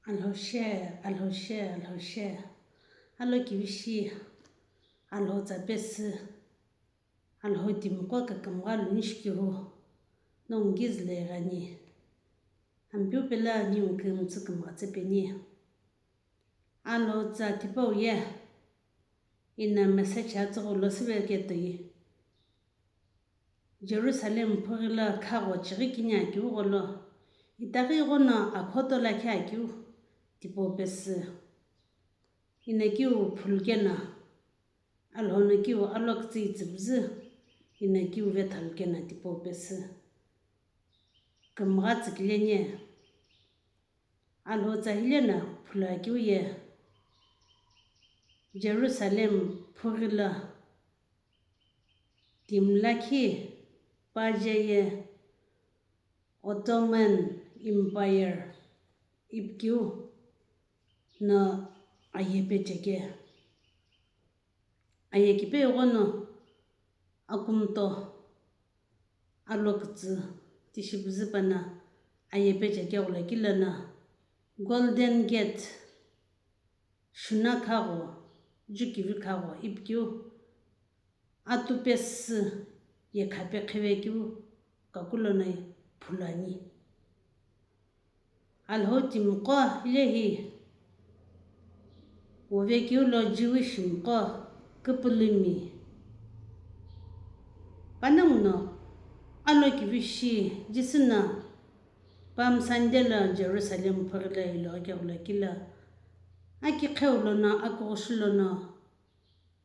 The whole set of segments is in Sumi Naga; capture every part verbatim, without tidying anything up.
Alhou she, Alhou she, Alhou she. Alokivishi, Alhou tsa pesü, Alhou timiqo kükümgha lunishi kihu, nongu kizü lo ighani. Ampeu pelo ningu kümtsü kümgha tsüpeni. Alhou tsa tipau ye, ina message atsüghü lo süveketoi. Jerusalem phughi lo khagho chighi kini akeu gholo, itaghi ighono akhoto lakhi akeu tipau pesü. Ina kiu phulukena, Alhou no kiu alokütsü itsüpüzü, ina kiu vethalukena tipau pesü. Kümgha tsükile nie. Alhou tsa hile no phulu akeu ye, Jerusalem phughi lo timi lakhi paje ye Ottoman Empire ipikeu no aye pecheke. Aye kipe ighono akumto alokütsü tishi püzü pano aye pecheke gholo kilo no Golden Gate shuna khagho, jukivi khagho ipikeu atu pesü ye khape qhivekeu kakulo no phulu ani. Alhou timiqo hilehi wovekeu lo Jewish miqo küpülümi panongu no alokivishi Jisü no Palm Sunday lo Jerusalem phughi lo ilo akeghulo kilo, aki qheu lono, akughushi lono,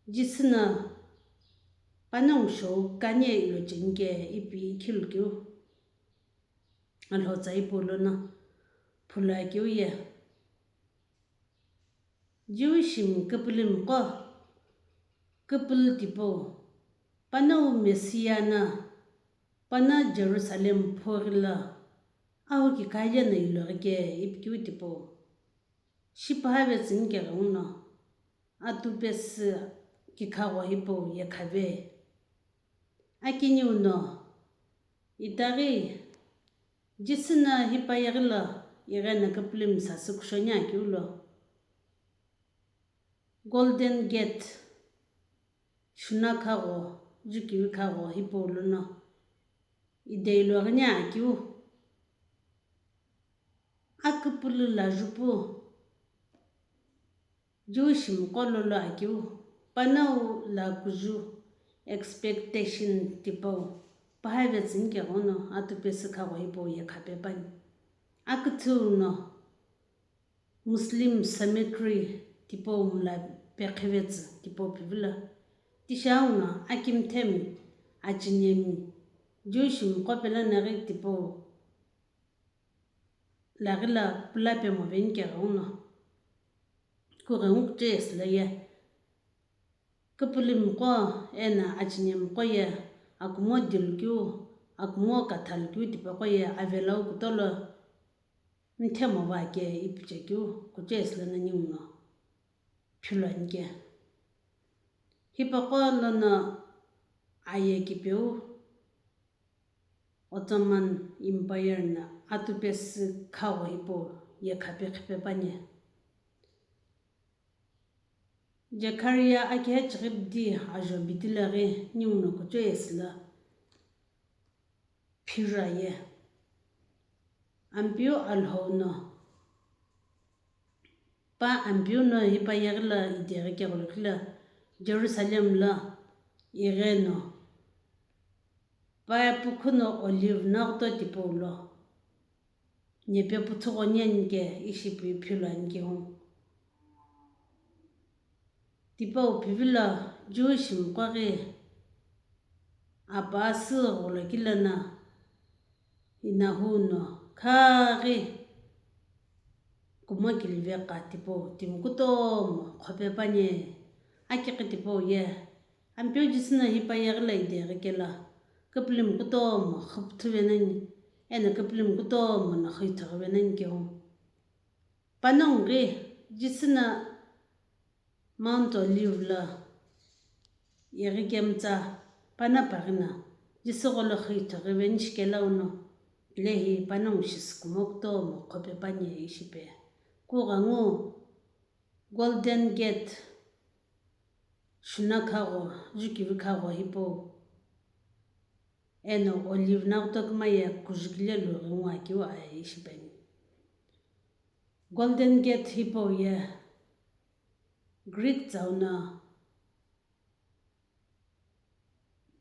Jisü no panongu shou kani ilo chenike ipi ikhilu keu. Alhou tsa ipu lono phulu akeu ye, Jewish mi küpülümiqo, küpülü tipau, panongu Messiah no, pano Jerusalem phughi lo, ahu kikha ye no iloghi ke ipikeu tipau. Shi pahave tsüni keghenguno, atu pesü kikhagho hipau ye khave. Akiniu no, itaghi, Jisü no hipau yeghi lo igheno küpülümi sasü kushoni akeu lo, Golden Gate shuna khagho, jukivi khagho hipau lono ideiloghi ni akeu. Aküpülü lajupu Jewish miqo lolo akeu, panongu lakuju expectation tipau, pahave tsüni keghono atu pesü khagho hipau ye khape pani. Aküthüu no Muslim cemetery tipau mla peqhivetsü tipau phivilo. Tishi aghungu no akimthemi, achinemi, Jewish miqo pelo naghi tipau laghi lo pula pemo veni keghenguno, kughengu kuchesi lo ye küpülümiqo eno achinemiqo ye akumo dilukeu, akumo kathalukeu tipaqo ye avelau kutolo mthemo vake ipichekeu kuchesi lono ninguno philoni ke. Hipaqo lono aye kipeu Ottoman Empire no atu pesü khagho hipau ye khape qhipe pani. Zechariah akihe chighibdi ajo bitilo ghi ninguno kuchesi lo phira ye. Ampeu Alhou no, pa Ampeu no hipau yeghi lo ideghi keghulo kilo Jerusalem lo igheno, pa pukhu no olive naghuto tipau lo, nepe puthugho neni ke ishi pi philoni keu. Tipau phivilo Jewish miqo ghi apa asü gholo kilo no inahu no khaghi kumo kilive qa tipau timi kutomo qhope pani. Akiqi tipau ye Ampeu Jisü no hipau yeghi lo ideghi kelo küpülümi kutomo xüpüthüve nani eno küpülümi kutomo no xüithoghive nani keu. Panongu ghi Jisü no Mount Olive lo yeghi kemtsa pano paghi no Jisü gholo xüithoghive nishi kelo no, tilehi panongu shi sükumo kutomo qhope pani ishi pi. Kughengu Golden Gate, Shuna Khagho, Jukivi Khagho hipau, eno Olive naghutokuma ye kujukile lu ghengu akeu aye ishi peni. Golden Gate hipau ye Greek tsauna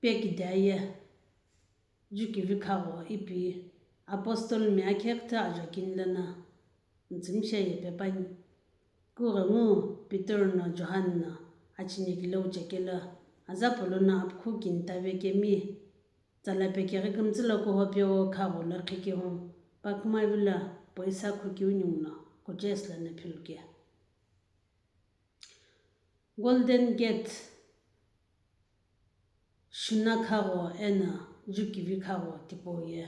pekida ye Jukivi Khagho ipi apostle mi akhekuthu ajo kini lono mütsümishei pepani. Kughengu Peter no Johan no achinekile uchekelo aza polono apukhu kini tave kemi tsala pekeghi kümtsü lo kuhope o Khagho lo qhekeu pakuma vilo poisa khukeu ninguno kuchesü lono philuke. Golden Gate, Shuna Khagho eno Jukivi Khagho tipau ye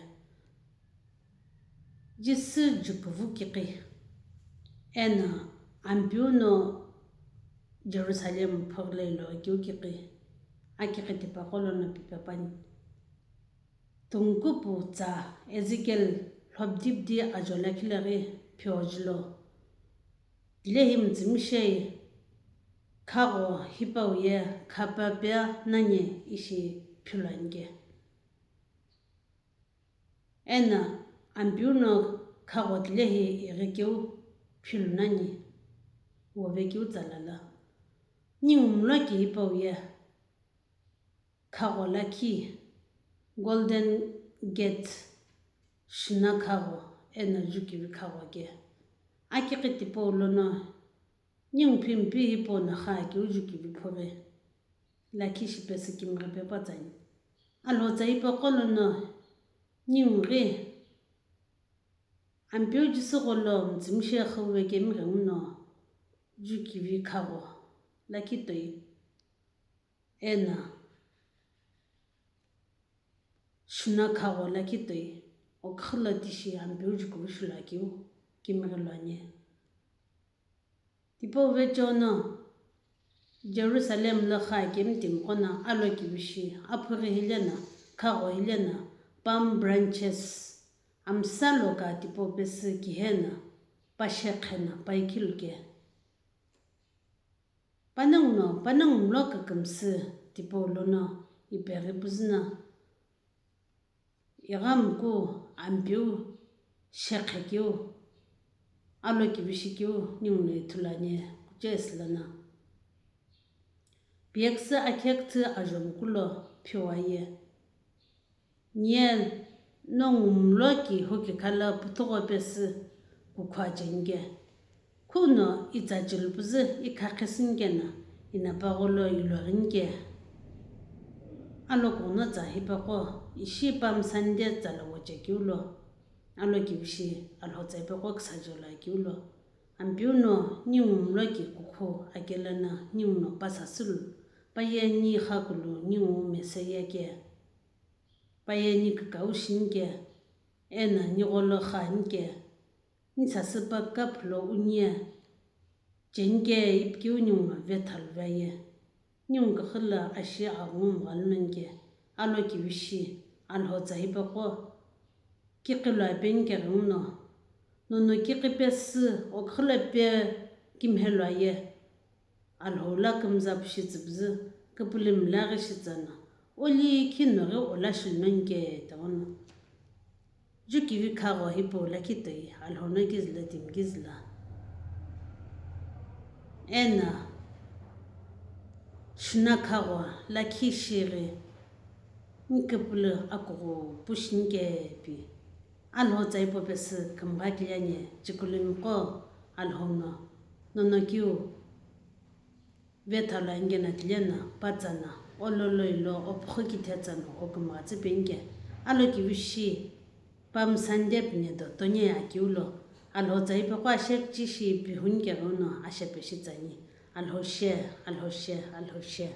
Jisü jukuvu kiqi eno Ampeu no Jerusalem phoghi lo ilo akeu kiqi, akiqi tipaqo lono pipepani. Tungkupu tsa Ezekiel lhobdibdi ajo lakhi lo ghi phioji lo. Tilehi mütsümishei Khagho hipau ye khapapea nani ishi philu anike. Eno Ampeu no Khagho tilehi ighikeu philu nani, wovekeu tsala lo. Ningu mloki hipau ye Khagho lakhi, Golden Gate, Shuna Khagho eno Jukivi Khagho ke. Akiqi tipau lono ningu phimpi hipau no kha akeu Jukivi phoghi lakhi shipesü kimighi pepa tsani. Alhotsa hipaqo lono ningu ghi Ampeu Jisü gholo mütsümishei xüwe kemi ghenguno Jukivi Khagho lakhi toi eno Shuna Khagho lakhi toi oküxü lo tishi Ampeu jukuvi shulu akeu kimighi lo ani. Tipau vecheono Jerusalem lo kha kemi timiqo no alokivishi, aphughi hileno, Khagho hileno, palm branches, amsa loka tipau pesü kiheno, pasheqheno, paikhiluke. Panongu no, panongu mlo kükümsü tipau lono ipeghi püzü no, ighamku Ampeu sheqhekeu, alokivishikeu ninguno ithulu ani, kuchesü lono. Piyaküsü akhekütsü ajomuku lo phiwaye. Niye nongu mlo ki hukikha lo pütügho pesü kukhu achenike. Khuno itsa chilupüzü ikha qhisinike no inapagho lo iloghinike. Alokughuno tsa hipaqo ishi Palm Sunday tsa lo wochekeu lo, alokivishi Alhou tsa hipaqo küsajo lo akeu lo, Ampeu no ningu mlo ki kukhu akelo no ninguno pa sasülu, pa ye ni xakulu ningu mesüye ke, pa ye ni kükau shinike, eno ni gholo khanike, ni sasü pa cup lo unie chenike ipikeu ninguno vethalu vaye. Ningu küxü lo ashi aghungu mghalu nonike, alokivishi Alhou tsa hipaqo kiqi lo apenike ghenguno, nono kiqi pesü oküxü lo pe kimhelu aye. Alhou lakümza pushi tsüpüzü küpülü mlaghi shitsano, oli khinoghi ola shilunonike taono. Jukivi Khagho hipau lakhi toi Alhou no kizü lo timi kizü lo. Eno Shuna Khagho lakhi shighi ni küpülü akughu pushinike pi. Alhou tsa hipau pesü kümgha kile ani, chikulumiqo Alhou no, nono kiu vethalu anike no tile no, pa tsa no, ololoi lo, ophuxu kithe tsa no, okümgha tsü penike, alokivishi Palm Sunday pine do tonye akeu lo, Alhou tsa hipaqo ashe kichi shi pi hunike ghenguno ashe peshi tsani, Alhou she, Alhou she, Alhou she.